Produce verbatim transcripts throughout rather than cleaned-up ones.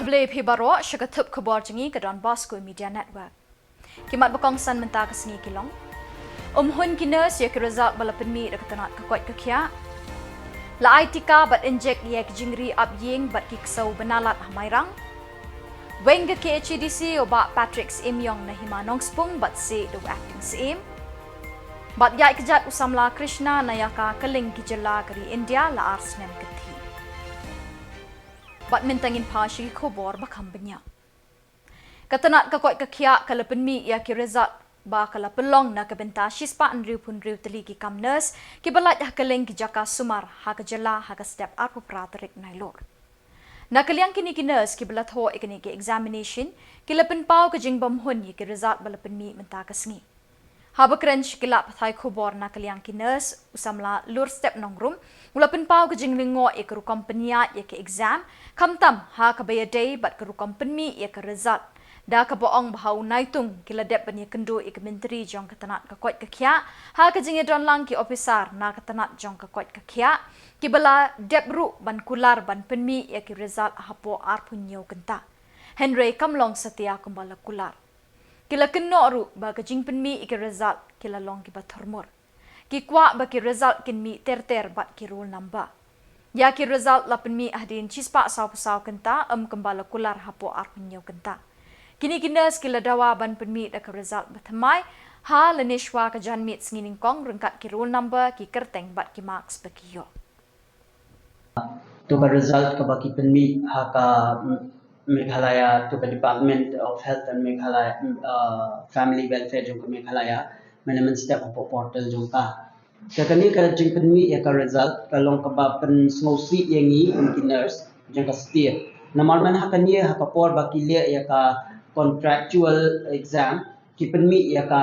Khublei phi baroh sha ka thup khubor jong ngi ka Don Bosco Media Network. Ki mat ba kongsan mynta ka sngi ki long: Um hun ki nurse ïa ki result ba la pynmih da ka tnat ka koit ka khiah. La ai tika bad injek ïa ki jingri ap ïing bad ki ksew bnalad ha Mairang. Weng ka K H A D C u Bah Patrick Syiem Ïong na Hima Nongspung bad seh da u Acting Syiem. Bad ïaid kjat u samla Krishna na ïaka kylleng ki jylla ka ri India la ar snem kynthih. Bad mynta ngin phai sha ki khubor ba kham bniah. Ka tnat ka koit ka khiah ka la pynmih ïa ki result ba ka la pynlong na ka bynta shispah hynriewphew hynriew tylli ki kam nurse kiba lait ha kylleng ki jaka sumar ha ka jylla ha ka step arphew phra tarik Nailur. Na ka liang kine ki nurse kiba la thoh ïa kine ki examination ki la pynpaw ka jingbymhun ïa ki result ba la pynmih mynta ka sngi. Haba kren sha ki lad pathai khubor na ka liang ki nurse, u samla Lurstep Nongrum u la pynpaw ka jinglyngngoh ïa ka rukom pynïaid ïa ki exam, khamtam ha kaba ïadei bad ka rukom pynmih ïa ka result. Da kaba ong ba ha u Naitung ki la dep ban ïakynduh ïa ka myntri jong ka tnat ka koit ka khiah ha ka jingïadonlang ki ophisar na ka tnat jong ka koit ka khiah, kiba la dep ruh ban kular ban pynmih ïa ki result hapoh arphew hynñiew kynta. Hynrei kam long satia kumba la kular. Ki la kynnoh ruh ba ka jingpynmih ïa ki result ki la long kiba thurmur. Ki kwah ba ki result kin mih ter ter bad ki roll number. Ïa ki result la pynmih hadien shispah sawphew saw kynta, ym kumba la kular hapoh arphew hynñiew kynta. Kine ki nurse ki la dawa ban pynmih da ka result ba thymmai ha lane shwa ka janmiet sngi nyngkong ryngkat ki roll number, ki kyrteng bad ki marks ba ki ïoh. To ka result kaba ki pynmih ha ka Meghalaya, to ka Department of Health and Meghalaya, uh, Family Welfare jong ka Meghalaya mynne mynstep hapoh portal jong ka. Te kane ka jingpynmih ïa ka result ka long kaba pynsngewsih ïa ngi kum ki nurse jong ka state. Namar mynne ha kane ha ka por ba ki leh ïa ka contractual exam, ki pynmih ïa ka,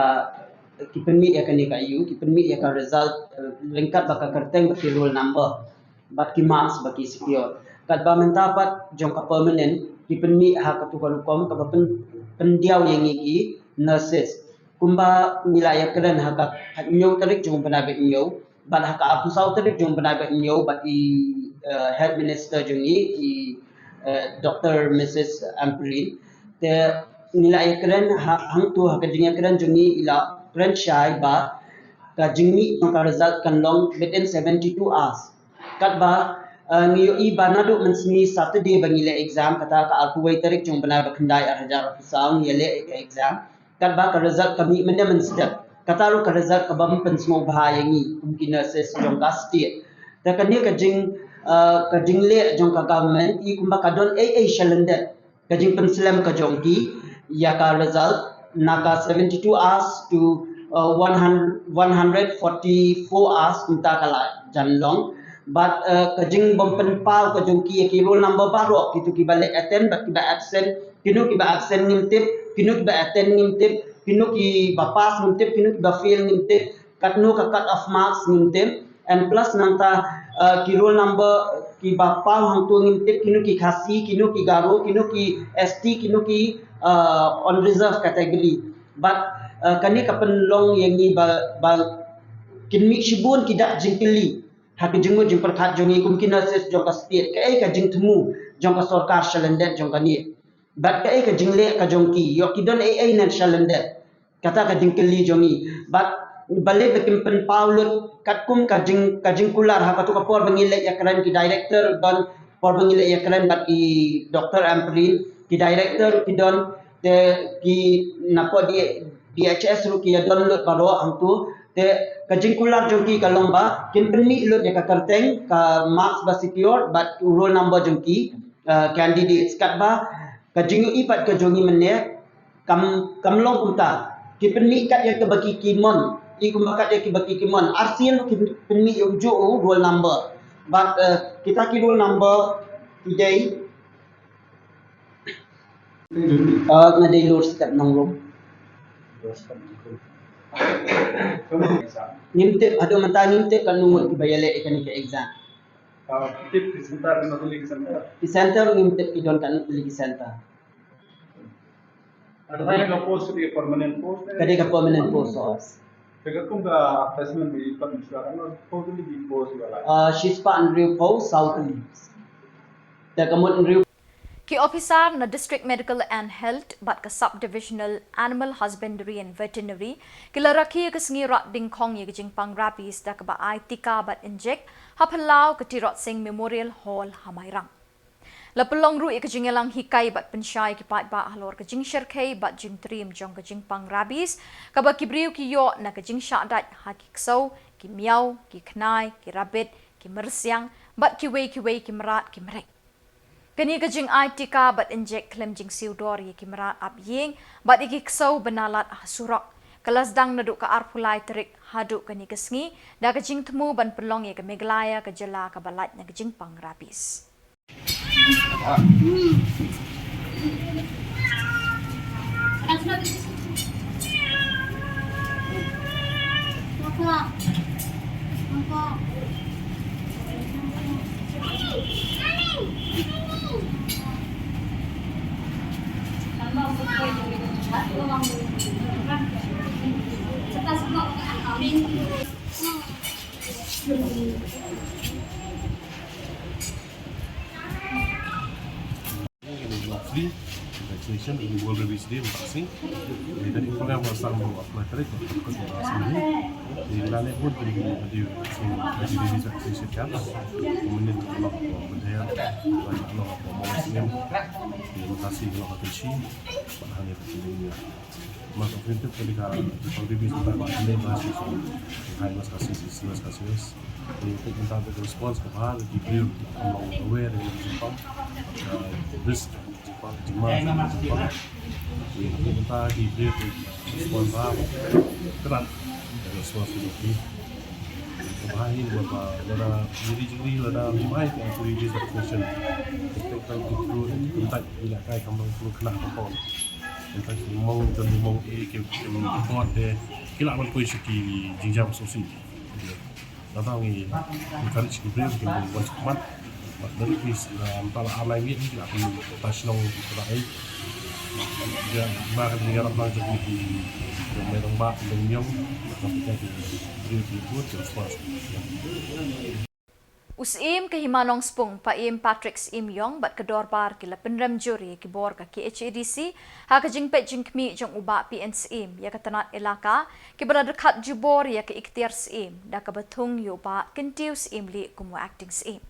ki pynmih ïa kane ka ïa u, ki pynmih ïa ka result, eh, ryngkat bad ka kyrteng bad ki roll number bad ki marks ba ki secure. Katba mynta pat jong ka permanent ki pynmih ha katu ka rukom kaba pyn, pyndiaw ïa ngi ki nurses. Kumba ngi la ïakren ha ka hynñiew tarik jong u bnai ba hynñiew bad ha ka arphew saw tarik jong u bnai ba hynñiew bad i, eh, health minister jong ngi i, eh, Doctor Missus Ampareen. Te ngi la ïakren ha, hangtu ha ka jingïakren jong ngi i la kren shai ba ka jingmih jong ka result kan long within seventy two hours. Katba, eh, ngi ïohi ba naduh mynsngi Saturday ba ngi leh exam, kata ka arphew wei tarik jong u bnai ba khyndai ar hajar arphew saw ngi ïaleh ïa ka exam. Katba ka result ka mih mynne mynstep. Kata ruh ka result kaba ym pynsngewbha ïa ngi kum ki nurses jong ka state. Te kane ka jing, eh, ka jingleh jong ka government i kumba ka don ei ei sha lyndet. Ka jingpynslem ka jong ki ïa ka result na ka seventy two hours to, uh, one hundred, one hundred forty four hours kumta ka la jan long. Bad, uh, ka jingbym pynpaw ka jong ki ïa ki roll number baroh, kitu kiba leh attend bad kiba absent, kino kiba absent ngim tip, kino kiba attend ngim tip, kino kiba pass ngim tip, kino kiba fail ngim tip, katno ka cut off marks ngim tip. And plus nangta, uh, ki roll number kiba paw hangtu ngim tip, kino ki Khasi, kino ki Garo, kino ki S T, kino ki, uh, unreserved category. But, uh, kane ka pynlong ïa ngi ba, ba kin mih shibun ki dak jingkylli ha ka jingmut jingpyrkhat jong ngi kum ki nurses jong ka state, kaei ka jingthmu jong ka sorkar sha lyndet jong kane. Bad kaei ka jingleh ka jong ki, ïoh ki don ei ei ne sha lyndet. Kata ka jingkylli jong ngi. Bad balei ba kim pynpaw lut katkum ka jing, ka jingkular ha katu ka por ba ngi leh ïakren ki director, don por ba ngi leh ïakren bad i Doctor Ampareen, ki director ki don, te ki napoh D, D H S ruh ki ïa don lut baroh hangtu. Te ka jingkular jong ki ka long ba kin pynmih lut ïa ka kyrteng, ka marks ba secure bad roll number jong ki, uh, candidates. Katba ka jingïohi pat ka jong ngi mynne kam, kam long kumta. Ki pynmih kat ïa kiba ki, ki mon. I kumba kat ïa kiba ki, ki mon. Arsien ki pynmih ïa u juh u roll number. Bad, eh, kita ki roll number today. Eh, nga dei Lurstep Nongrum. Ngim tip, haduh mynta ngim tip katno ngut kiba ïaleh ïa kane ka exam. Ah, tip ki center, ki center. Ki center ngim tip ki don katno tylli ki center. Ka dei ka post, ka dei ka permanent post, eh? Ka dei ka permanent post, oh. Te katkum ka assessment ba i pat mynshwa, katno tylli ki post ba la? Ah, shispah hynriewphew saw tylli. Te ka mut hynriew. Ki ophisar na District Medical and Health bad ka Sub-Divisional Animal Husbandry and Veterinary ki la rakhe ïa ka sngi rat dyngkhong ïa ka jingpang rabies da kaba ai tika bad injek ha phyllaw ka Tirot Sing Memorial Hall ha Mairang. La pynlong ruh ïa ka jingïalang hikai bad pynshai ïa ki paidbah halor ka jingshyrkhei bad jingtriem jong ka jingpang rabies kaba ki briew ki ïoh na ka jingshah dait ha ki ksew, ki miaw, ki khnai, ki rabbit, ki myrsiang bad kiwei kiwei ki mrad ki mrek. Kane ka jingai tika bad injek khlem jingsiew dor ïa ki mrad ap ïing bad ïa ki ksew bnalad ha surok ka la sdang naduh ka arphew lai tarik haduh kane ka sngi da ka jingthmu ban pynlong ïa ka Meghalaya ka jylla kaba lait na ka jingpang rabies. Free vaccination in World Rabies Day, vaccination. Jadi program was sang apply tarik, was sang ni. Jadi lale pun jadi jadi jadi vaccination kan. Kemudian kalau pemberdayaan, kalau mau sini, jadi lokasi kalau akan sih, bahan itu sendiri. Mas ofensiv tadi ka, ka review sebentar, Mas, ini Mas, Mas, Mas, Mas, Mas, Mas. Ini untuk minta untuk response ke bahan, di review, mau aware dengan jepang, eh, risk, jepang, jemah, jepang. Ini minta di review, response apa? Kerat, response ke review. Ke bahan ini, Bapak, lada diri juri, lada lima, itu review satu question. Kita kan itu, kita tidak kayak kamu perlu kena apa. Mynta ki mong, ki mong e, ki, ki mong e, ki lah ban poi sha ki jingjia sngewsih. Lada ngi encourage ki briew ki mong wan sha khmat. Bad lada ki, ah, mynta la ar lai miet ki lah poi ta shnong ta ei. Ïa ba ka jingïarap lang jong ki, ki mei rangbah, ki mei miong, ki briew ki bud, ki response. U Syiem ka Hima Nongspung, Paiem Patrick Syiem Ïong bad ka dorbar ki la pynrem jur ïa ki bor ka K H A D C ha ka jingpeit jingkhmih jong u Bah P N Syiem ïa ka tnat elaka kiba la dkhat jubor ïa ka ikhtiar Syiem da kaba thung ïa u Bah Kyntiew Syiem Lieh kum u Acting Syiem.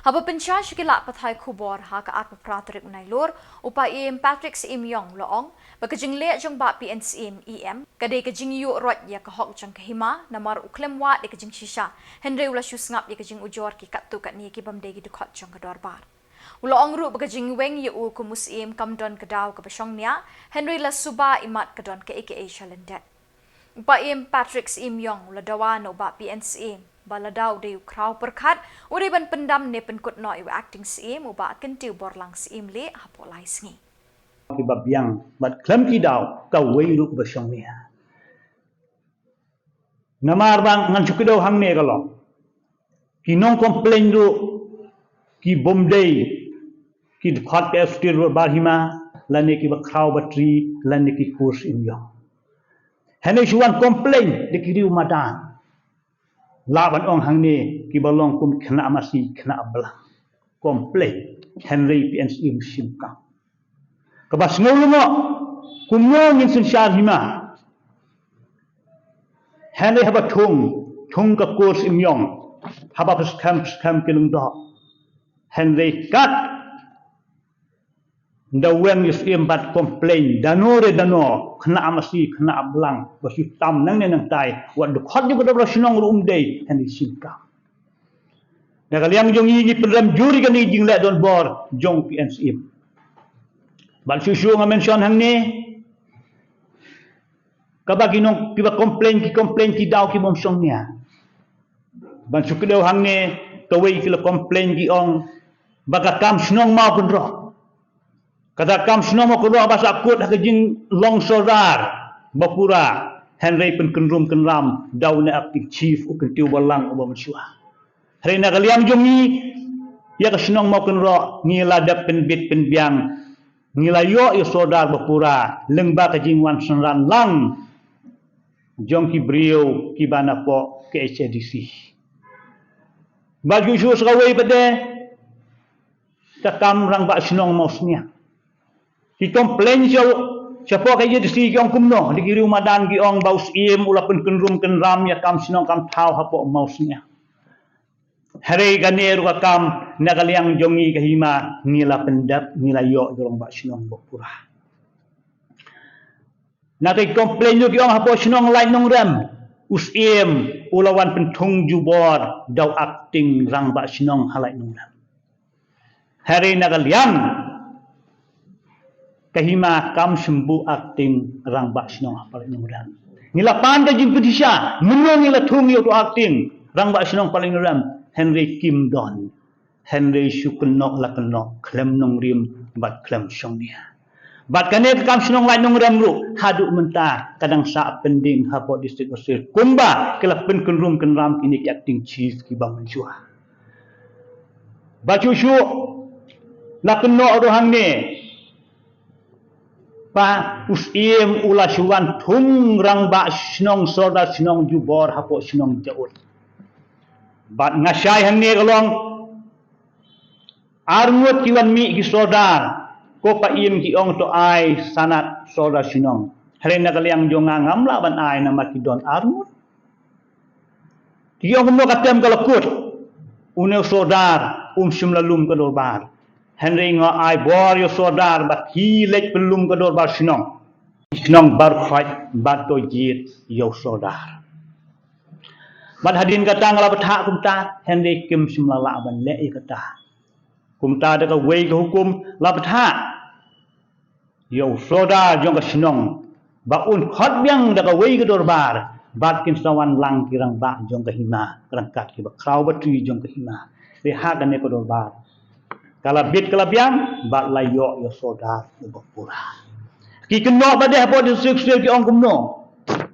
Haba pynshai sha ki lad pathai khubor ha ka arphew phra tarik u Nailur, u Paiem Patrick Syiem Ïong u la ong ba ka jingleh jong Bah P N Syiem, E M, ka dei ka jingïuh roit ïa ka hok jong ka hima, namar u khlem wad ïa ka jingshisha, hynrei u la shu sngap ïa ka jingujor ki katto katne ki bym dei ki dkhot jong ka dorbar. U la ong ruh ba ka jingweng ïa u kum u Syiem kam don ka daw kaba shongnia, hynrei la suba imat ka don kaei kaei sha lyndet. U Paiem Patrick Syiem Ïong u la dawa na u Bah P N Syiem ba lada u dei u khraw pyrkhat, u dei ban pyndam ne pynkut noh ïa u Acting Syiem, u Bah Kyntiew Borlang Syiem Lieh, hapoh lai sngi. Kiba biang bad khlem ki daw kawei ruh ba shongnia. Namar ba ngan shu kdew hangne ka long, ki nong complain ruh ki bym dei ki dkhot ka executive dorbar hima, lane kiba khraw batri, lane ki kur Syiem Ïong. Hynrei shu wan complain da ki riew madan. Lah ban ong hangne kiba long kum khynnah masi khynnah blang. Complain, hynrei P N Syiem shim kam. Kaba sngew lyngngoh, kumno ngin synshar hima. Hynrei haba thung, thung ka kur Syiem Ïong, haba pyrshang pyrshang ki lyngdoh. Hynrei kat da weng ïa u Syiem bad complain da no re da no, khynnah masi khynnah blang, ba shu tam nangne nangtai, wat dkhot jong ka dorbar shnong ruh um dei, hynrei shim kam. Na ka liang jong ngi, ngi pynrem jur ïa kane ka jingleh donbor jong P N Syiem. Bad shuh shuh nga mention hangne, kaba ki nong, kiba complain, ki complain ki daw ki bym shongnia. Ban shu kdew hangne, kawei ki la complain ki ong ba ka kam shnong Mawkynroh. Kata ka kam shnong Mawkynroh ba sahkut ha ka jinglong sordar ba pura, hynrei pynkynrum kynram da une u acting chief u Kyntiew Borlang uba mynshuwa. Hynrei na ka liang jong ngi, ïa ka shnong Mawkynroh ngi la dep pynbit pynbiang, ngi la ïoh ïa u sordar ba pura lyngba ka jingwan synran lang jong ki briew kiba napoh K H A D C. Bad shuh shuh sa kawei pat de, ka kam rangbah shnong Mawsniang. Ki complain sha, shapoh ka K H A D C ki ong kumno, da ki riew madan ki ong ba u Syiem u la pynkynrum kynram ïa kam shnong kam thaw hapoh Mawsniang. Hynrei kane ruh ka kam na ka liang jong ngi ka hima ngi la pyndep, ngi la ïoh jong rangbah shnong ba pura. Na ka complain ruh ki ong hapoh shnong Laitumkhrah, u Syiem u la wan pynthung jubor da u acting rangbah shnong ha Laitumkhrah. Hynrei na ka liang ka hima kam shym bun acting rangbah shnong ha Laitumkhrah. Ngi la pan ka jingpynshisha, mynno ngi la thung ïa uto u acting rangbah shnong ha Laitumkhrah, hynrei kim don. Hynrei shu kynnoh la kynnoh khlem nongrim bad khlem shongnia. Bad kane ka kam shnong Laitumkhrah ruh haduh mynta ka dang sah pending hapoh District Council kumba ki la pynkynrum kynram kine ki acting chief kiba mynshuwa. Ba shuh shuh la kynnoh ruh hangne ba u Syiem u la shu wan thung rangbah shnong, sordar shnong jubor hapoh shnong Jaud. Bad nga shai hangne ka long ar ngut ki wan mih ki sordar, ko paiem ki ong to ai sanad sordar shnong. Hynrei na ka liang jong nga ngam lah ban ai namar ki don ar ngut. Ki ong kumno ka tem ka la kut. Une u sordar um shym la lum ka dorbar. Hynrei nga ai bor ïa u sordar ba ki leit pynlum ka dorbar shnong. Shnong baroh khoit bad to jied ïa u sordar. Bad hadien kata nga la bthah kumta, hynrei kim shym la lah ban leh ïa kata. Kumta da kawei ka hukum la bthah ïa u sordar jong ka shnong ba un khot biang da kawei ka dorbar bad kin sa wan lang ki rangbah jong ka hima, ryngkat kiba khraw batri jong ka hima. Te ha kane ka dorbar ka la bit ka la biang bad la ïoh ïa u sordar uba pura. Ki kynnoh ba dei hapoh District Council ki ong kumno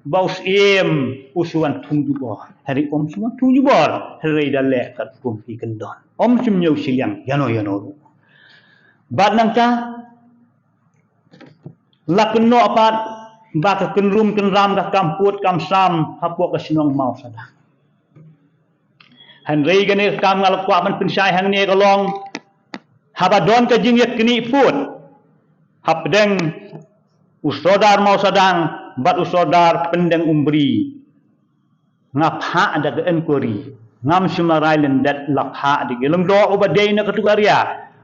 ba u Syiem u shu wan thung jubor. Hynrei um shu wan thung jubor, hynrei da leh katkum ki kyndon. Um shym ñiew shiliang ïano ïano ruh. Bad nangta la kynnoh pat ba ka kynrum kynram ka kam pud kam sam hapoh ka shnong Mawsadang. Hynrei kane ka kam nga la kwah ban pynshai hangne ka long haba don ka jingïaknieh pud hapdeng u sordar Mawsadang bad u sordar Pyndengumbri. Nga phah da ka enquiry, ngam shym la rai lyndet, la phah da ki lyngdoh uba dei na katu ka area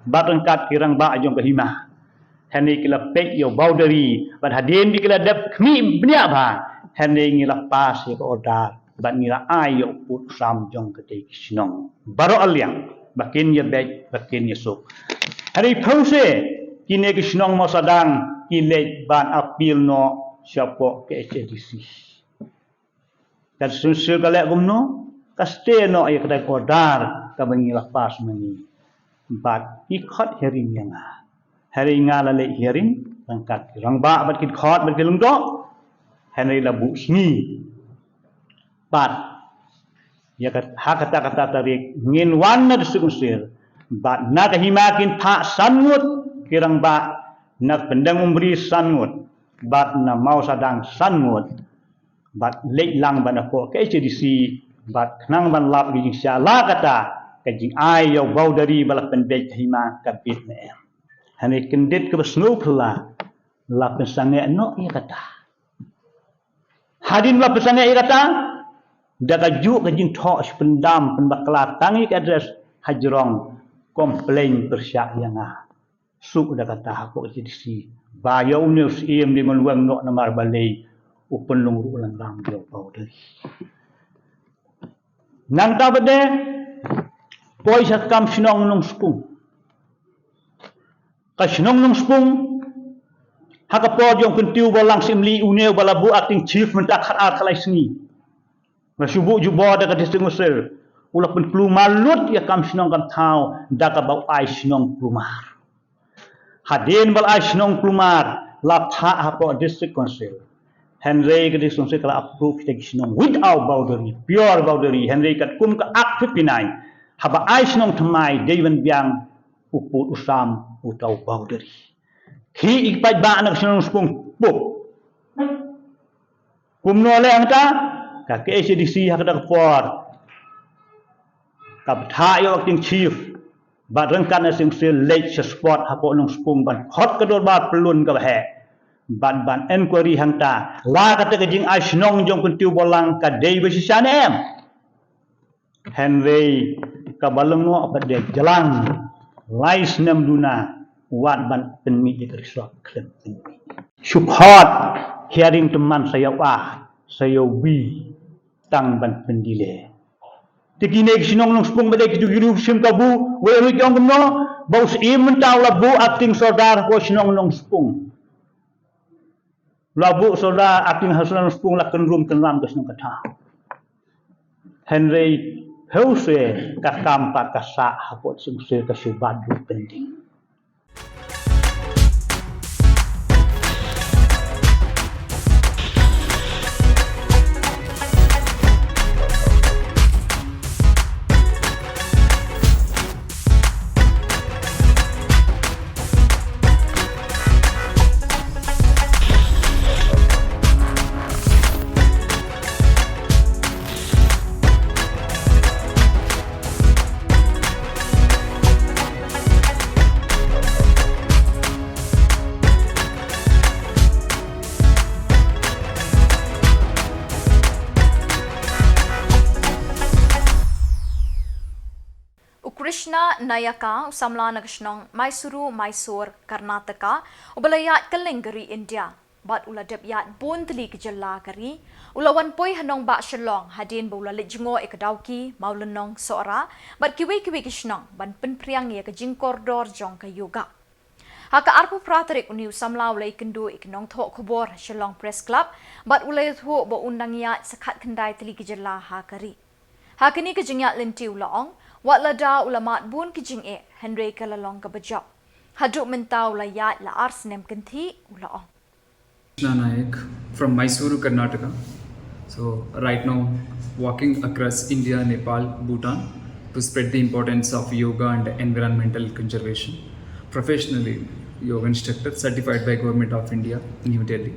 bad ryngkat ki rangbah jong ka hima. Hynrei ki la peit ïa u boundary bad hadien ba ki la dep khmih bniah bha, hynrei ngi la pass ïa ka order bad ngi la ai ïa u pud u sam jong katei ki shnong baroh arliang ba kin ïa beit ba kin ïa suk. Hynrei phewse kine ki shnong Mawsadang ki leit ban appeal noh shapoh ka K H A D C. Ka District Council ka leh kumno? Ka stay noh ïa katei ka order kaba ngi la pass ma ngi. Bad ki khot hearing ïa nga. Hynrei nga la leit hearing ryngkat ki rangbah bad ki dkhot bad ki lyngdoh. Hynrei la buh sngi. Bad ïa ka, ha kata kata tarik ngin wan na District Council bad na ka hima kin phah san ngut ki rangbah, na Pyndengumbri san ngut bad na Mawsadang san ngut. Bad leit lang bad na ka K H A D C bad khnang ban lap ka jingshisha la kata ka jingai ïa u boundary ba la pynbeit ha hima ka bit ne em. Hynrei kyndit kaba sngewphylla la pynsangeh noh ïa kata. Hadien ba la pynsangeh ïa kata da kajuh ka jingthoh shi pyndam pynbakla tang ïa ka address hajrong complain pyrshah ïa nga. Suk da kata ha ka K H A D C ba ïa une u Syiem dei ban weng noh namar balei u pynlong ruh u lyngram ïa u boundary. Nangta pat de poi sha ka kam shnong Nongspung. Ka shnong Nongspung ha ka por jong u Kyntiew Borlang Syiemlieh, une uba la buh acting chief mynta khatar khatlai sngi. Nga shu buh jubor da ka District Council, u la pynkulmar lut ïa ka kam shnong kam thaw da kaba u ai shnong kulmar. Hadien ba la ai shnong kulmar la phah hapoh District Council. Hynrei ka District Council ka la approve ïa ki shnong without boundary, pure boundary. Hynrei katkum ka Act fifty-nine, haba ai shnong thymmai dei ban biang u pud u sam uta u boundary. Khih ïa ki paidbah na ka shnong Nongspung pup. Kumno leh hangta? Ka K H A D C ha kata ka por ka bthah ïa u acting chief Bad ryngkat na Seng Sir leit sha spot hapoh Nongspung ban khot ka dorbar pyllun kaba heh. Bad ban enquiry hangta la kata ka jingai shnong jong u Kyntiew Borlang ka dei ba shisha ne em. Hynrei kaba lyngngoh pat de jlang lai snem duna wat ban pynmih ïa ka result khlem pynmih. Shu khot hearing tymmen sa ïa u A, sa ïa u B, tang ban pyndelay. Te kine ki shnong Nongspung ba dei ki ju ki riewshim kabu, wei ruh ki ong kumno, ba u Syiem mynta u la buh acting sordar hapoh shnong Nongspung. La buh sordar acting ha shnong Nongspung, la kynrum kynram ka shnong ka thaw. Hynrei hynrei ka kam pat ka sah hapoh Seng Sir ka shu bad ruh pending. U Krishna Nayaka, u samla na ka shnong Mysuru, Mysore, Karnataka, uba la ïaid kylleng ka ri India bad u la dep ïaid bun tylli ki jylla ka ri, u la wan poi ha nongbah Shillong hadien ba u la leit jngoh ïa ka Dawki, Mawlynnong, Sohra bad kiwei kiwei ki shnong ban pynphriang ïa ka jingkordor jong ka yoga. Ha ka arphew phra tarik une u samla u la ïakynduh ïa ki nongthoh khubor ha Shillong Press Club bad u la ïathuh ba un dang ïaid sa khatkhyndai tylli ki jylla ha ka ri. Ha kane ka jingïaid lynti u la ong, wat lada u la mad bun ki jingeh, hynrei ka la long kaba jop. Haduh mynta u la ïaid la ar snem kynthih, u la ong. Krishna Nayak from Mysuru, Karnataka. So right now, walking across India, Nepal, Bhutan to spread the importance of yoga and environmental conservation. Professionally, yoga instructor certified by Government of India, New Delhi.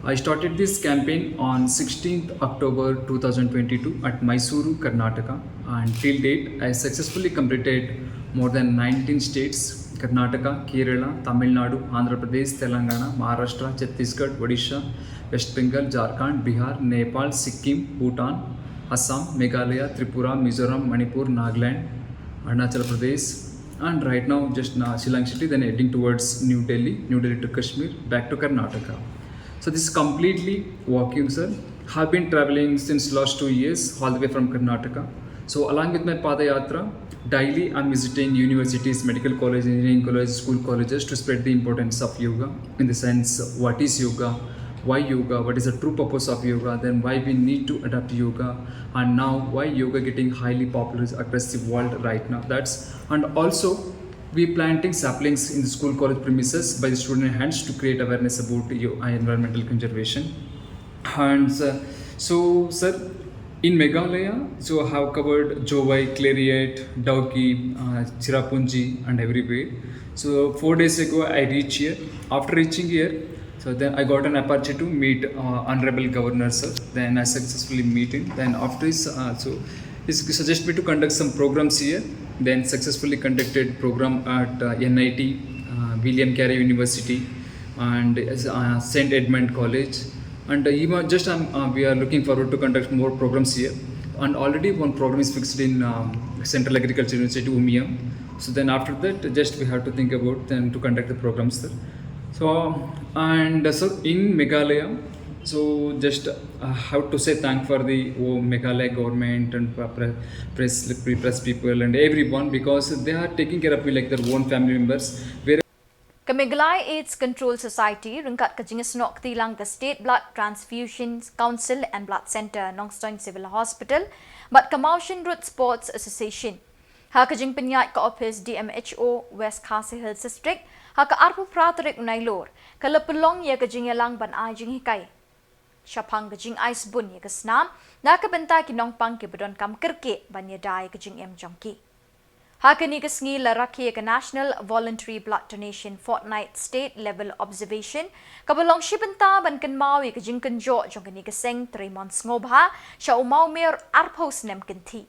I started this campaign on sixteenth October two thousand twenty-two at Mysuru, Karnataka, and till date, I successfully completed more than nineteen states: Karnataka, Kerala, Tamil Nadu, Andhra Pradesh, Telangana, Maharashtra, Chhattisgarh, Odisha, West Bengal, Jharkhand, Bihar, Nepal, Sikkim, Bhutan, Assam, Meghalaya, Tripura, Mizoram, Manipur, Nagaland, Arunachal Pradesh, and right now just now Shillong city, then heading towards New Delhi, New Delhi to Kashmir, back to Karnataka. So this is completely walking, sir. Have been traveling since last two years, all the way from Karnataka. So along with my Padayatra, daily I'm visiting universities, medical college, engineering college, school colleges to spread the importance of yoga, in the sense, what is yoga, why yoga, what is the true purpose of yoga, then why we need to adopt yoga, and now why yoga getting highly popular across the world right now. That's, and also we planting saplings in the school college premises by the student hands to create awareness about yo-, environmental conservation. And uh, so, sir, in Meghalaya, so I have covered Jowai, Khliehriat, Dawki, uh, Cherrapunji, and everywhere. So four days ago, I reached here. After reaching here, so then I got an opportunity to meet uh, Honorable Governor, sir. Then I successfully meet him. Then after this, uh, so he suggested me to conduct some programs here. Then successfully conducted program at uh, N I T, uh, William Carey University, and uh, Saint Edmund College. And uh, even just um, uh, we are looking forward to conduct more programs here. And already one program is fixed in um, Central Agriculture University, Umiam. So then after that, just we have to think about then to conduct the programs there. So, and uh, so in Meghalaya, so just uh, have to say thank for the oh, Meghalaya government and pre- press, pre- press people and everyone, because they are taking care of me like their own family members. Where Ka Meghalaya AIDS Control Society ryngkat ka jingïasnoh kti lang ka State Blood Transfusion Council and Blood Centre, Nongstoiñ Civil Hospital bad ka Mawshynrut Sports Association, ha ka jingpynïaid ka ophis D M H O West Khasi Hills District, ha ka arphew phra tarik u Nailur, ka la pynlong ïa ka jingïalang ban ai jinghikai shaphang ka jingai sbun ïa ka snam na ka bynta ki nongpang kiba donkam kyrkieh ban ïada ïa ka jingim jong ki. Ha kane ka sngi la rakhe ïa ka National Voluntary Blood Donation Fortnight State Level Observation, kaba long shi bynta ban kynmaw ïa ka jingkynjoh jong kane ka seng trei mon sngewbha sha u mawmer arphew snem kynthih.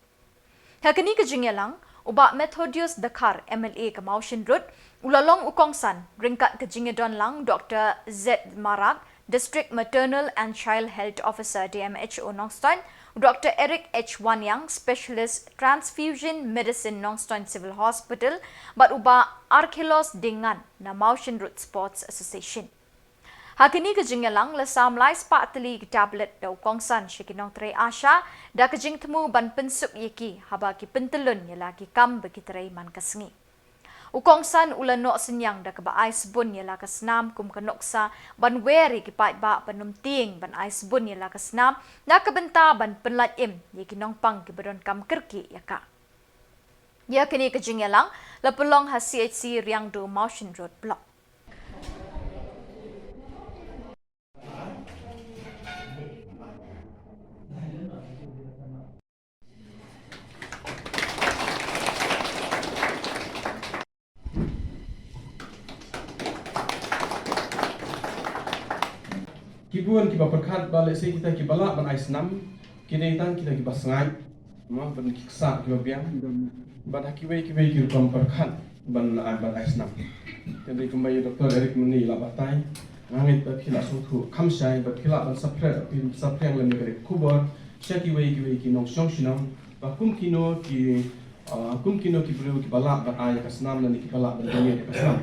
Ha kane ka jingïalang, U Bah Methodius Dkhar, M L A ka Mawshynrut, u la long u kongsan ryngkat ka jingïadon lang Doctor Z Marak, District Maternal and Child Health Officer, D M H O, Nongstoiñ, u Doctor Eric H Waniang, Specialist Transfusion Medicine, Nongstoiñ Civil Hospital, bad u Bah Archelos Dengan na Mawshynrut Sports Association. Ha kane ka jingïalang, la sam lai spah tylli ki tablet da u kongsan sha ki nongtrei ASHA da ka jingthmu ban pynsuk ïa ki haba ki pyntyllun ïa la ki kam ba ki trei man ka sngi. U kongsan u la noh synñiang da kaba ai sbun ïa la ka snam kum ka nuksa ban wer ïa ki paidbah ban ym tieng ban ai sbun ïa la ka snam na ka bynta ban pynlait im ïa ki nongpang kiba donkam kyrkieh ïa ka. Ïa kane ka jingïalang la pynlong ha C H C Riangdo, Mawshynrut Block. Ki bun kiba pyrkhat ba lehse kita kiba lah ban ai snam ki dei tang kita kiba sngaid, mo, ban ki ksah kiba biang. Bad ha kiwei kiwei ki rukom pyrkhat ban ai, ban ai snam. Te dei kumba ïa u Doctor Eric mynne i la batai, nga ngeit ba phi la sngewthuh kham shai bad phi lah ban saphriang, phi saphriang lem ïa kane ka khubor sha kiwei kiwei ki nongshong shnong ba kum kino ki, ah, kum kino ki briew kiba lah ban ai ïa ka snam lane kiba lah ban donate ïa ka snam.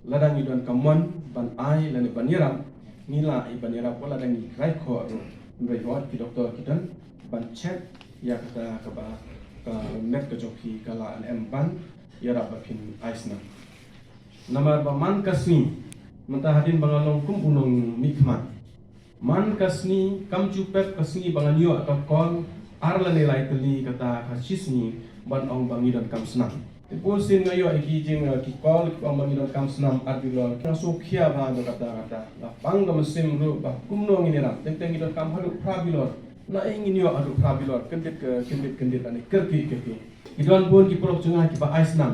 Lada ngi don ka mon ban ai lane ban ïarap, ngi lah ïa ban ïarap wat lada ngi krai khoh ruh. Hynrei hooid ki doktor ki don ban check ïa kata kaba ka met ka jong phi ka lah ne em ban ïarap ba phin ai snam. Namar ba man ka sngi, mynta hadien ba nga long kum u nongmihkhmat, man ka sngi kam ju pep ka sngi ba ngan ïoh ka call ar lane lai tylli kata ka shi sngi ban ong ba ngi donkam snam. Te bun sien nga ïoh ïa ki jing, eh, ki call ki ong ba ngi donkam snam ar bilor. Nga sngewkhia bha da kata kata. Nga pang ka mynsiem ruh ba kumno ngin ïarap. Teng teng ngi donkam haduh phra bilor. Naei ngin ïoh haduh phra bilor? Kyndit, eh, kyndit kyndit lane kyrkieh kyrkieh. Ki don bun ki paralok jong nga kiba ai snam.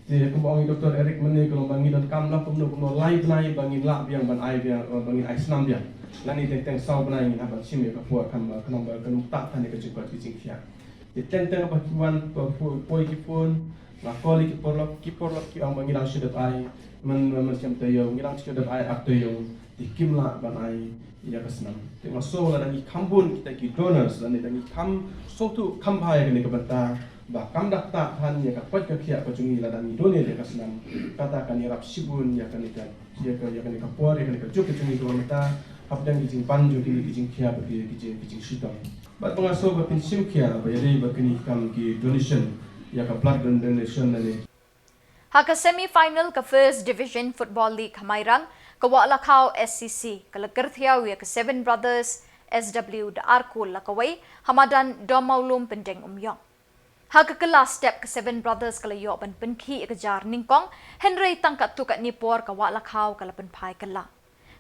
Te kumba ong i Doktor Eric mynne ka long ba ngi donkam lah kumno kumno lai bnai ba ngin lah biang ban ai biang, eh, ba ngin ai snam biang. Lane teng teng saw bnai ngin hap ban shim ïa ka por, khnang ba, khnang ba kan ym tah than ïa ka jingkoit ka jingkhiah. Te teng teng ba ki wan, ba poi, poi ki phone, nga call ïa ki paralok, ki paralok ki ong ba ngi dang shu dep ai man, man, man shem taïew, ngi dang shu dep ai ar taïew. Te kim lah ban ai ïa ka snam. Te nga sngew lada ngi kham bun kita ki donors, lane da ngi kham sngewthuh kham bha ïa kane ka bynta ba kam da ktah than ïa ka koit ka khiah ka jong ngi lada ngi donate ïa ka snam. Kata kan ïarap shibun ïa kane ka, ïa ka, ïa kane ka por, ïa kane ka juk ka jong ngi kaba mynta hapdeng ki jingpan jong kine ki jingkhia bad ki, ki jing, ki jingshitom. Bad ba nga sngew ba phin shim khia ba ïadei bad kine ki kam ki donation, ïa ka blood don-, donation lane. Ha ka semi final ka First Division Football League ha Mairang, ka Wah Lakhaw S C C ka la kyrthiaw ïa ka Seven Brothers S W da ar kol la kawei ha madan Dom Mawlum Pyndengumiong. Ha ka kylla step ka Seven Brothers ka la ïoh ban pynkhih ïa ka jar nyngkong, hynrei tang katto katne por ka Wah Lakhaw ka la pynphai kylla.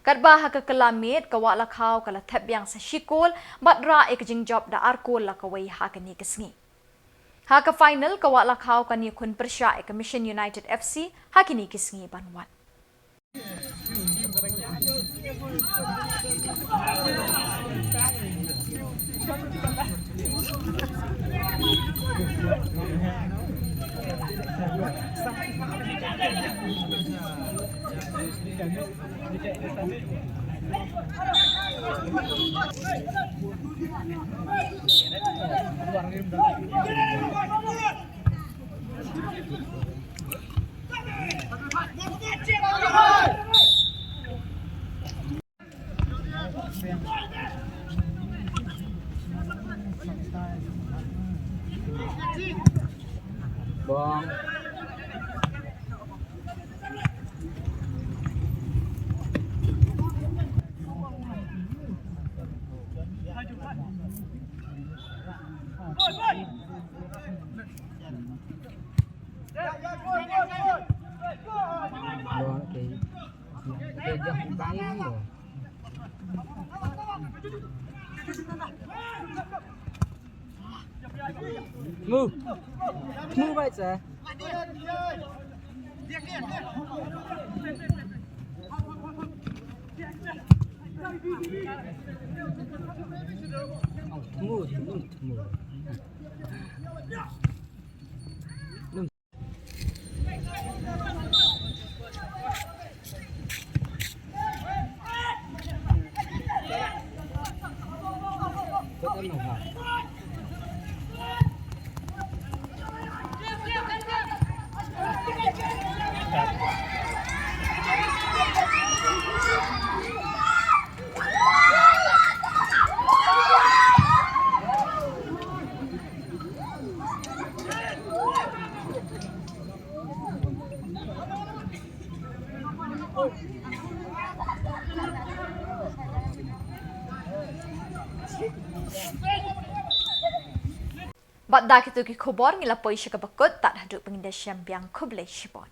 Katba ha ka kylla miet ka Wah Lakhaw ka la thep biang sa shi kol bad rah ïa ka jingjop da ar kol la kawei ha kane ka sngi. Ha ka final ka Wah Lakhaw kan ïakhun pyrshah ïa ka Mission United F C ha kine ki sngi ban wan. Bong. Bong, okay. Okay, jump, bang, bong. Move. Move right there. Move, move, move. No, Bad da kito ki khubor ngi la poi sha kaba kut, tad haduh ban da shem biang, khublei shibun.